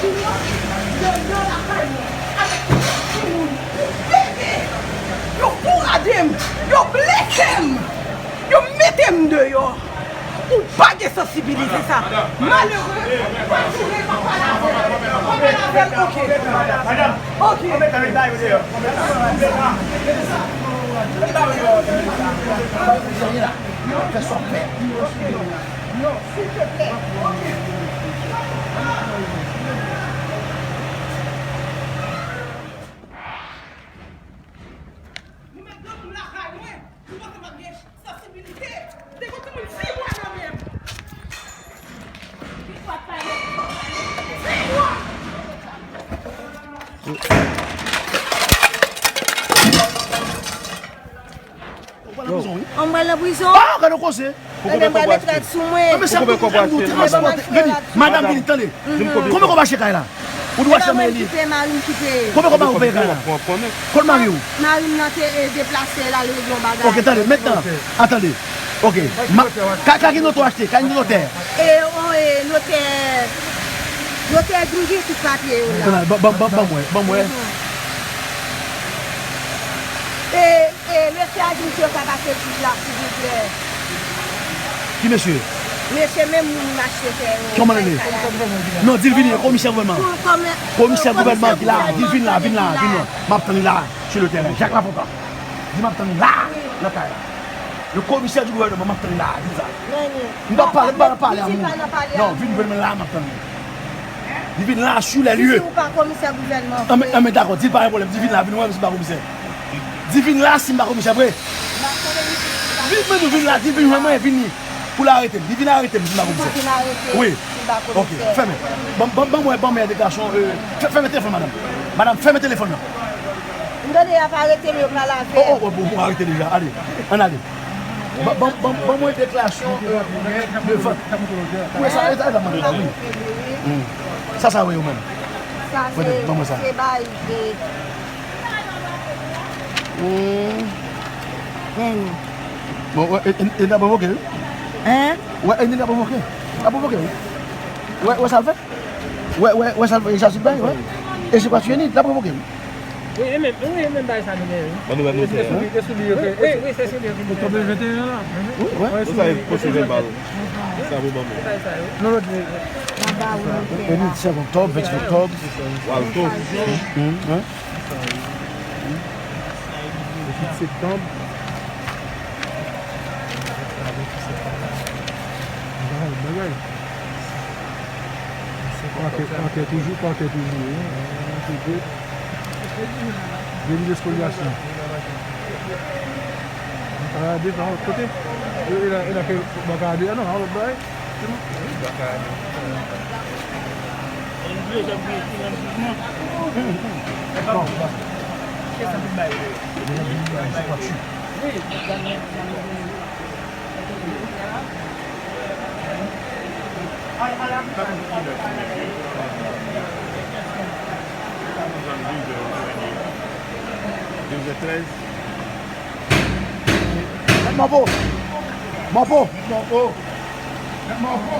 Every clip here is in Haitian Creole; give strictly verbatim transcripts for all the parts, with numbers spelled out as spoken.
Junior, deyò lakay mwen, avèk yon timoun, yon bebe. Yo fourade m, yo blese m, yo mete m deyò. Ou pa gen sansibilite sa. Malere, pa joure, pa pale avè l. Pa pale avè l, oke. Oke. Fè sa w fè. Non, silteplè. Oke. Nou met granmoun lakay mwen, nou panse m ap gen sansibilite? Se yon timoun sis mwa nan men m. Sis mwa. Ou pral nan prizon, wi. An mwen nan prizon. Ah, gade koze. Gade mwen met rad sou mwen. Konbyen kòb ou achte? Madanm, vini, tande. Konbyen kòb ou achte kay la? Ou dwe achte mwen li. Mari m ki peye. Konbyen kòb ou peye kay la? Kot mari w? Mari m nan te, eh, deplase, l al regle yon bagay. Ok, tande, mentnan, atande. Ok. Kay, kay ki notè w achte? Kay ki notè? E, on, e, notè, notè di m gen tout papye yo la. Ban, ban, ban, ban mwen, ban mwen. E, e, mesye a di m si yo ka pase jij la, silvouplè. Ki mesye? Mesye menm moun m achte fè yo. Kòman l rele? Non, di l vini, komisè gouvènman. Komisè gouvènman ki la, di l vin la, vin la, vin la. M ap tann li la, sou le tèren. Jak Lafontan. Di m ap tann li la, nan kay la. Le commissaire du gouvernement, m ap tann li la, di l sa. M p ap pale, m pa nan pale a moun. Non, vin jwenn mwen la, m ap tann li. Li vin la, sur les lieux. Si ou pa komisè gouvènman vre. Anben, dakò, di l pa gen pwoblèm, di l vin la, vin wè m si m pa komisè. Di l vin la, si m pa komisè vre. Vin, men nou vin la, di l vin jwenn mwen, vin li. Pou l arete m, li vin arete m, si m pa komisè. Wi. Ok, fèmen. Ban, ban, ban mwen, ban mwen deklarasyon, euh, fè-, fèmen telefòn, madanm. Madanm, fèmen telefòn nan. M tande y ap arete m, yo pral avè m. Oh, oh, oh, bon, bon, arete deja, ale, ann ale. Ban, ban, ban, ban mwen deklarasyon, euh, de vant. Wi, sa, sa, sa, sa, wi. Sa, sa, wi, ou menm. Sa, se, se bay, e, Hmm. Bon, wè, e, e, e, n ap provoke, wi. Hein? Wè, e, n ap provoke. N ap provoke, wi. Wè, wè sa l fè? Wè, wè, wè sa l fè, sa l bay, wè. E se pa tiyeni, n ap provoke, wi. Wi, e menm, wi, e menm bagay sa nou gen, wi. Ban nou wè nou fè. Se sou li, se sou li yo ke, wi, wi, se sou li yo ke. Pou kote venteyen an la. Wi, wè. Wi, sa e pwosè vèbal. Sa pou ban nou. Non, lòt, e, e, e, sèt oktòb, ventisèt oktòb. Walto. Hmm, wi. Ventisèt septanm. Bagay, bagay. Pakè, pakè toujou, pakè toujou, wi. Deli despolyasyon. Bagay devan lòt kote. E, e la, e la ke bagay de, non, lòt bagay. Mèt Manpo! Manpo! Mèt Manpo! Mèt Manpo!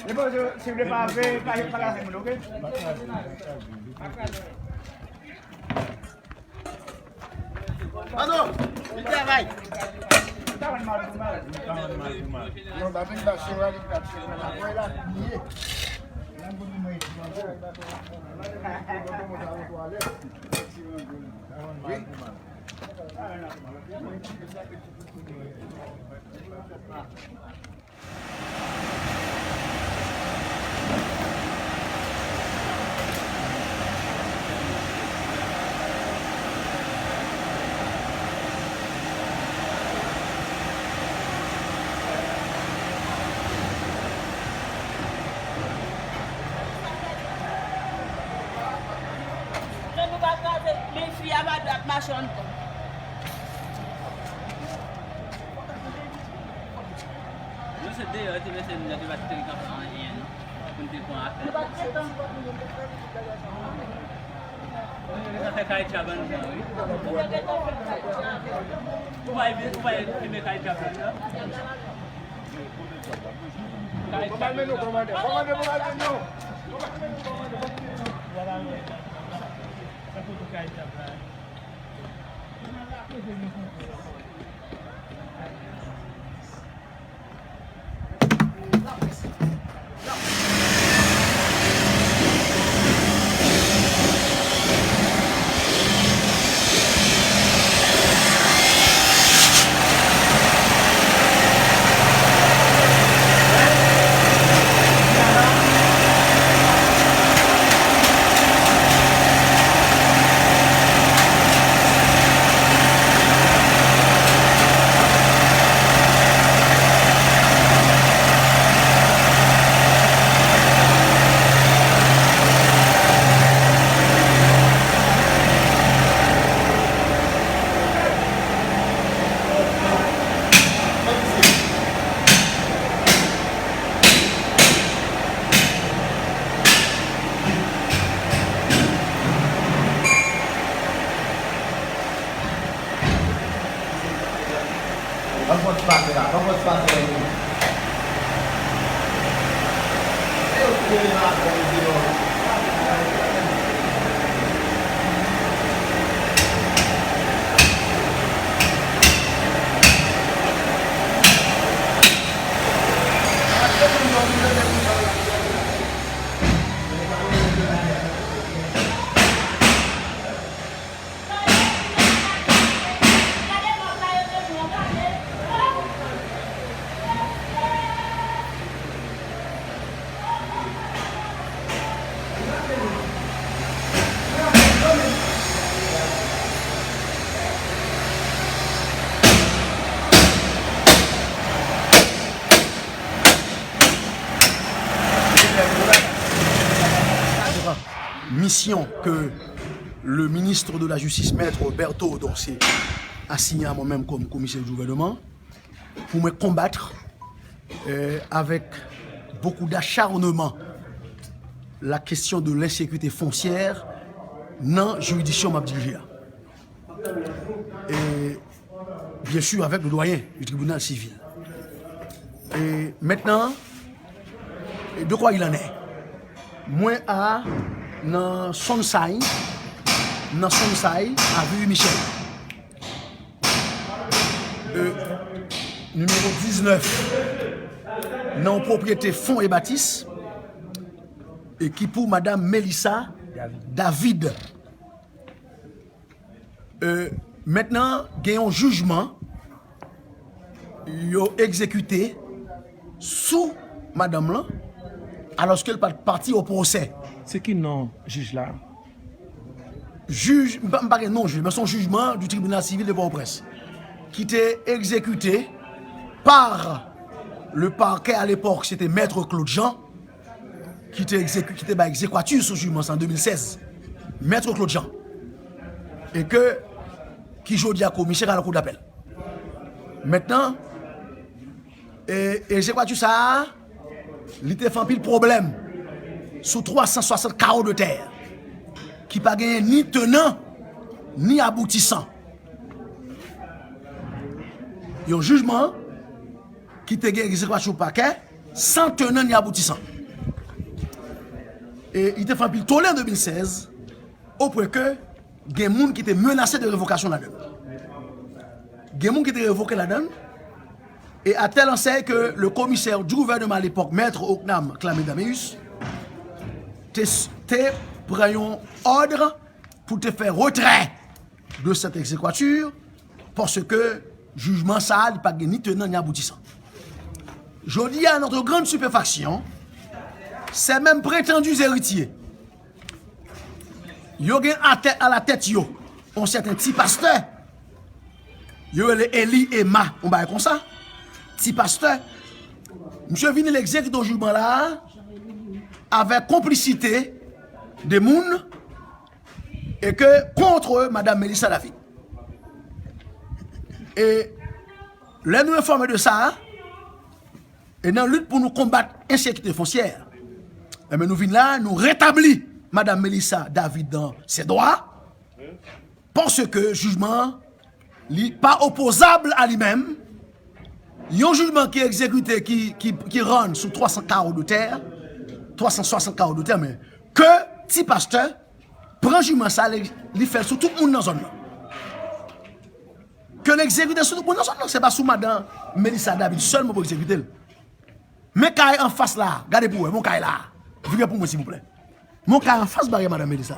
Depoze, silvouple, pa vle, pa, pa kraze moun, oke? Ano, li travay. Non, ba vin ba cheva li ka cheva la. Mwen la, ye. Wi. Men nou pa kraze, men fi a pa dwe ap mache anndan. Nou se deyò, yo te mete nou nan, te pa te kanpe anyen, non. Pou n te pran afè. Nou pa t gentan. Sa fè kay djab anndan, wi. Ou pa, ou pa fime kay djab anndan? Kay djab anndan. Kòmande, kòmande, kòmande, kòmande, non. Ban m fè yon ti pase la, ban m fè yon ti pase la. Misyon ke le ministre de la Justice, Maître Bertho Dorcé, a siyen a mwen menm kòm komisè di gouvènman pou mwen konbat, euh, avec beaucoup d'acharnement, la question de l'insécurité foncière nan jiridiksyon m ap dirije a. E, byen si, avèk le doyen du tribunal civil. E mentnan, e de quoi il en est? Mwen a nan Sonnsay, nan Sonnsay, avi Michel. E, nimewo diznèf, nan yon pwopriyete Fon e Batis, e ki pou madanm Melissa David. E, mentnan, gen yon jijman yo egzekite sou madanm lan, alòske l pa t pati o pwosè. Se ki non jij la? Jij, m pa, m pa gen non jij, men se yon jijman du tribunal civil de Pòtoprens ki te egzekite par le parquet à l'époque, se te Maître Claude Jean, ki te egzeku-, ki te bay egzekwati sou jijman sa an de mil sèz, Maître Claude Jean. E ke, ki jodi a komisè ka nan koudapèl. Mentnan, e, egzekwati sa a, li te fè anpil pwoblèm sou twa san swasant kawo de tè ki pa genyen ni tenan ni aboutisan. Yon jijman ki te gen egzekwati pakè san tenan ni aboutisan. E li te fè anpil tole an de mil sèz, o pwen ke gen moun ki te menase de revokasyon ladann. Gen moun ki te revoke ladann, e à telle enseigne que le commissaire du gouvernement à l'époque, Maître Ocnam Clamé Daméus, te, te pran yon òd pou te fè retrè de cette exéquatur, paske jijman sa a, li pa gen ni tenan ni aboutisan. Jodi a, à notre grande stupéfaction, ces mêmes prétendus héritiers, yo gen atè, à la tête yo, yon sèten ti pastè, yo rele Eli Emma, yon bagay konsa, ti pastè. Misye vini, l egzekite jijman la a, avèk konplisite de moun, e ke kont madanm Melissa David. E lè nou enfòme de sa, e nan lit pou nou konbat ensekirite fonsyè, enben, nou vin la, nou retabli madanm Melissa David dans ses droits, paske jijman an, li pa opozab a li menm, yon jijman ki egzekite, ki, ki, ki rann sou twa san kawo de tè, twa san swasant kawo de tè, men ke ti pastè pran jijman sa, li, li fè l sou tout moun nan zòn nan. Ke l egzekite l sou tout moun nan zòn nan. Se pa sou madan Melissa David sèlman pou egzekite l. Men kay anfas la, gade pou wè, men yon kay la. Vire pou mwen, silvouplè. Men yon kay anfas bagay madan Melissa.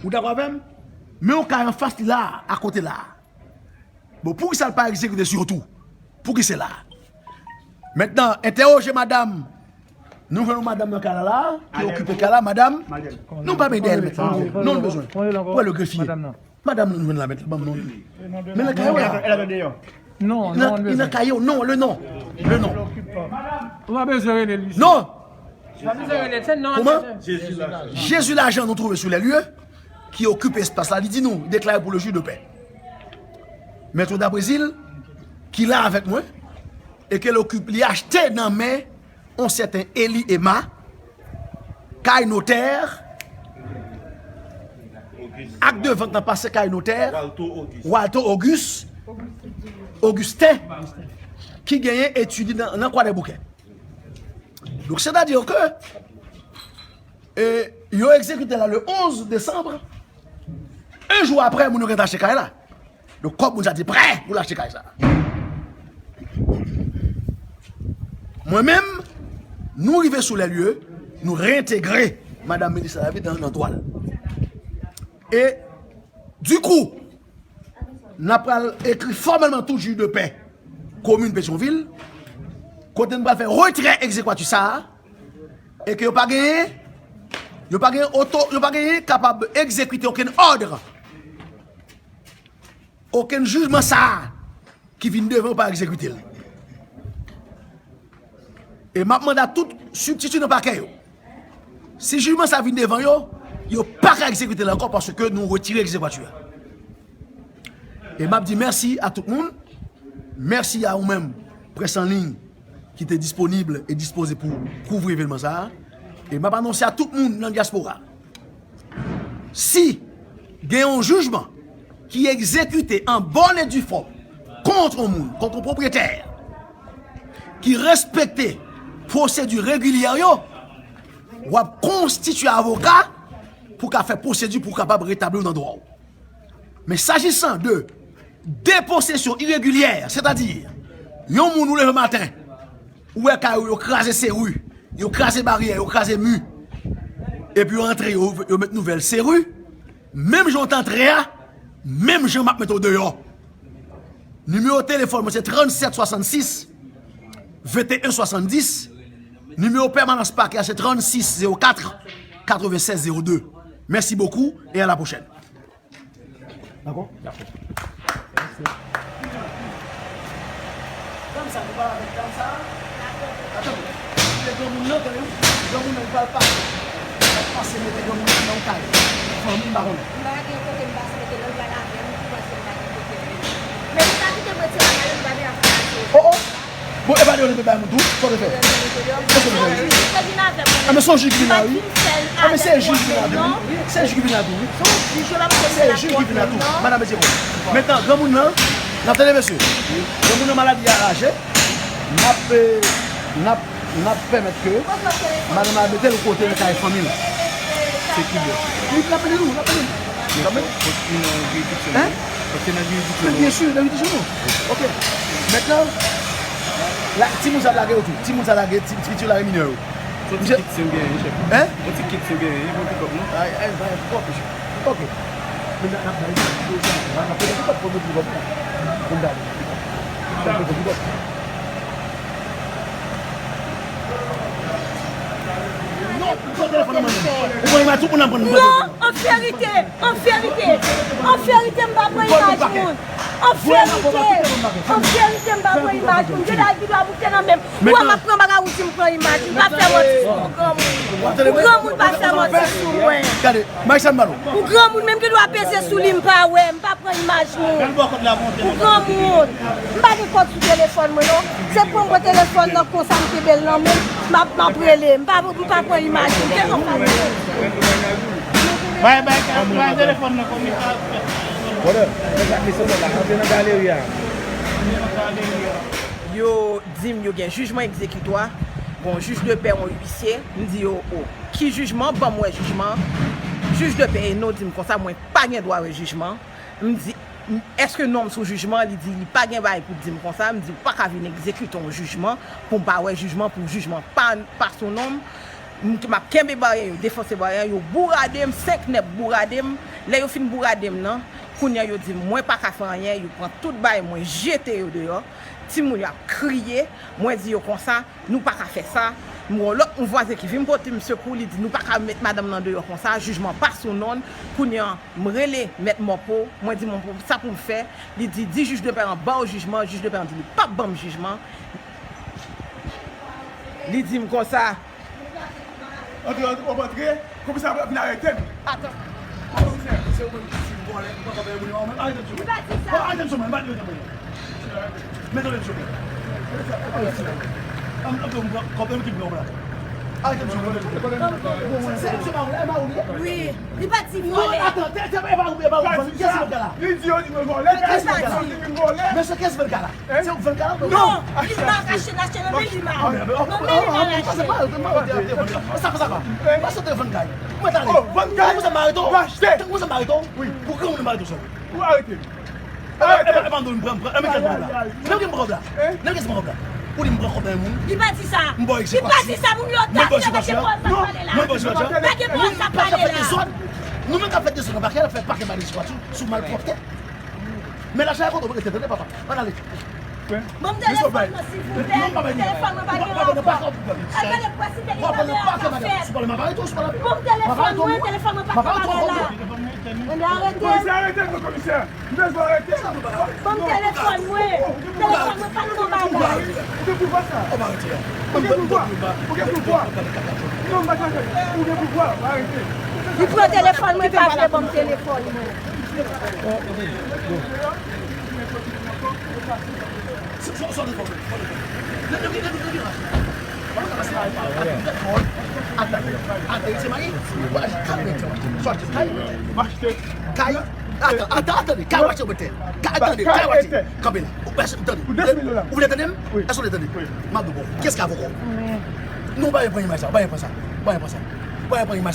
Ou dakò avè m? Men yon kay anfas li la, akote la. Bon, poukisa l pa egzekite sou yo tou? Poukisa la? Mentnan, entèwoje madanm. Nou jwenn yon madanm nan kay la la, ki okipe kay la, madanm. Nou pa bezwen dèyè l mentnan. Non, nou bezwen. Wè le grefye. Madanm nou jwenn la mentnan, ban m non. Men nan kay la. Non, non, li nan kay yo, non, le non. Le non. Ou pa bezwen rele li. Non. Kòman? Jezi Lajan nou twouve sou lè lye, ki okipe espas la, li di nou, deklare pou le jij de pè. Mèt Dabrezil, ki la avèk mwen, e ke l okipe, li achte nan men yon sèten Eli Ema, kay notè, ak de vant nan pase kay notè, Walto Auguste, Augustin, ki genyen etid nan, nan Kwadèboukè. Donk, sètadi ke, e, yo egzekite la le onz desanm, en jou apre, moun yo gentan achte kay la. Donk, kòb moun sa te prè pou l achte kay sa. Mwen menm, nou rive sou lè lye, nou reyentegre madanm Melissa David nan, nan dwa l. E, dikou, n ap pral ekri fòmèlman tou jij de pè komin Petyonvil, kote n pral fè retrè egzekwati sa a, e ke yo pa genyen, yo pa genyen oto, yo pa genyen kapab egzekite okenn òd, okenn jijman sa a ki vin devan yo pa egzekite l. E m ap mande a tout sibtiti nan pakè yo, si jijman sa vin devan yo, yo pa ka egzekite l ankò paske nou retire egzekwati a. E m ap di mèsi a tout moun. Mèsi a ou menm, près an liy, ki te disponib e dispoze pou kouvri evènman sa a. E m ap anonse a tout moun nan dyaspora, si gen yon jijman ki egzekite an bòn e di fòm kont yon moun, kont yon pwopriyetè ki respekte pwosedi regilyè yo, w ap konstitye avoka pou ka fè pwosedi pou w kapab retabli w nan dwa w. Men sajisan de deposesyon iregilyè, sètadi yon moun ou leve maten, ou wè kay ou yo kraze seri, yo kraze baryè, yo kraze mi, epi yo antre, yo, yo met nouvèl seri, menm jan w t antre a, menm jan m ap mete w deyò. Nimewo telefòn mwen se trannsèt swasannsis venteyen swasanndis. Nimewo pèmanans pakè a se trannsis zewo kat katrevensèz zewo de. Mèsi bokou e a la pwochèn. Dakò? Dakò. Dam sa, nou pale avèk dam sa. Atann, se granmoun nan, tande wi. Granmoun nan, li pral pase. Li pral pase mete granmoun nan nan yon kay. Fanmi, m pa konnen. M pa gen kote m pase mete l, li pral avè m, ou panse m pa gen kote m mete l. Men li pa kite m retire bagay yo, nou pa gen afè pase. Oh, oh! Bon, e pa de yo te bay moun tou, sa w te fè? Kisa w te fè? Anben, se yon jij ki vin la, wi. Anben, se jij ki vin la tou, wi. Se jij ki vin la tou, wi. Se jij ki vin la tou. Madanm, mesye, bon. Mentnan, granmoun nan, n ap tande, mesye. Granmoun nan maladi a raje. N ap, eh, n ap, n ap pèmèt ke madanm la mete l kote nan kay fanmi l. Se ki bò? Wi, n ap mete nou, n ap mete nou. N ap mete nou. Fòk li nan jiridiksyon nou. Hein? Fòk li nan jiridiksyon nou. Men byen si, nan jiridiksyon nou. Ok. Mentnan, la, timoun sa lage yo tou. Timoun sa lage, ti, ti, ti lage minè yo. Se yon ti kit si w genyen, chèf. Hein? Yon ti kit si w genyen, yon pikòp, non? Ay, ay, bay pikòp, chèf. Ok. Men n ap bay pikòp, n ap bay pikòp pou nou pikòp. Pou n gade. N ap bay pikòp. Non, pran telefòn nan men m. Ou pran imaj tout moun ap pran. Non, an verite, an verite, an verite, m pa pran imaj moun. An verite, an verite, m pa pran imaj moun. Gen dal ki dwa boute nan men m. Ou wè m ap pran bagay ou di m pran imaj. M pa fè manti sou ou, granmoun. Ou granmoun, pa fè manti sou mwen. Gade, Maïsan Malo. Ou granmoun, menm ki dwa peze sou li, m pa wè, m pa pran imaj moun. Ou granmoun. M pa gen kòd sou telefòn mwen, non. Se pran mwen telefòn nan konsa, m kenbe l nan men m, m ap, m ap rele. M pa, m pa pran imaj moun. Te anfas mwen. Bay, bay, bay telefòn nan komisè. Brother, fè sa ki sou la, antre nan galeri a. Yo di m yo gen jijman egzekitwa. Bon, jij de pè, yon uisye, m di yo, o, ki jijman? Ban m wè jijman. Jij de pè Eno di m konsa, mwen pa gen dwa wè jijman. M di, èske non m sou jijman? Li di li pa gen bagay pou di m konsa. M di, ou pa ka vin egzekite yon jijman pou m pa wè jijman, pou jijman pa, pa sou non m. M, m ap kenbe barye yo, defonse barye yo, bourade m, senk nèg bourade m. Lè yo fin bourade m nan, kounye a yo di m, mwen pa ka fè anyen, yo pran tout bagay mwen, jete yo deyò. Timoun yo ap kriye, mwen di yo konsa, nou pa ka fè sa. M gen yon lòt, yon vwazen ki vin pote m sekou, li di nou pa ka met madanm nan deyò konsa, jijman pa sou non l. Kounye a, m rele mèt Mòpo, mwen di Mòpo sa pou m fè. Li di, di jij de pè an ba w jijman, jij de pè an di li p ap ban m jijman. Li di m konsa. Antre, antre, w ap antre, komisè a vin arete m. Atan. Komisè, se ou menm ki vòlè, ou pa ka bay moun yo menm. Arete m sou mwen. Li pa di sa. Bon, arete m sou mwen, m pa di yo tanpri. Men tande m sou mwen. An, an, an, kòb menm ki pran w la. Arete m sou mwen. Se, se pa ou, e pa ou li ye? Wi. Li pa di vòlè. Non, atan, se, se, e pa ou, e pa ou, kiyès ki vòlè la? Li di yo di mwen vòlè, kiyès ki vòlè la? Li di m vòlè. Mesye, kiyès vòlè la? Se ou k vann kay la? Non, li pa kache l achte, nan men li mal. Nan men li mal achte. Sa pa, sa pa, sa pa. Pase telefòn kay. Mwen tande. Oh, vann kay? Ou sa marete w? Ou achte. Ou sa marete w? Wi. Pou granmoun marete w sèl. Ou arete. E pa, e pa, e pa, m pran, m pran, e men kèk kòb la. Nan men kèk kòb la. Nan men kèk kòb la. Ou di m pran kòb nan moun. Li pa di sa. M ba w egzekisyon. Li pa di sa, moun yo ta, li pa gen pòz sa pale la. Mwen ba w egzekisyon. Pa gen pòz sa pale la. Nou menm k ap fè dezòd nan pakè, n ap fè pakè ba dezòd sou, sou malpwòpte. Men lajan a kote w rete, tande papa. Ann ale. Ban m telefòn mwen, silvouplè. Telefòn mwen pa gen rapò. Al gade pwosite li pa gen rapò fèt. Ban m telefòn mwen, telefòn mwen pa gen bagay la. Ann arete. Komisè, arete m, komisè. M bezwen arete. Ban m telefòn mwen. Telefòn mwen pa gen bagay. Ou gen pouvwa sa? Ou gen pouvwa? Ou gen pouvwa? Non, m pa t lakay. Ou gen pouvwa? Arete. Li pran telefòn mwen, pa vle ban m telefòn mwen. Kay, atan, atan, atan, kay wache mwen tè. Kay, tande, kay wache. Kanpe la. Ou vle tande m? Èske w vle tande m? M ap di w, kiyès ki avoka w? Non, pa pran imaj sa, pa pran sa. Pa pran sa. Pa pran imaj sa.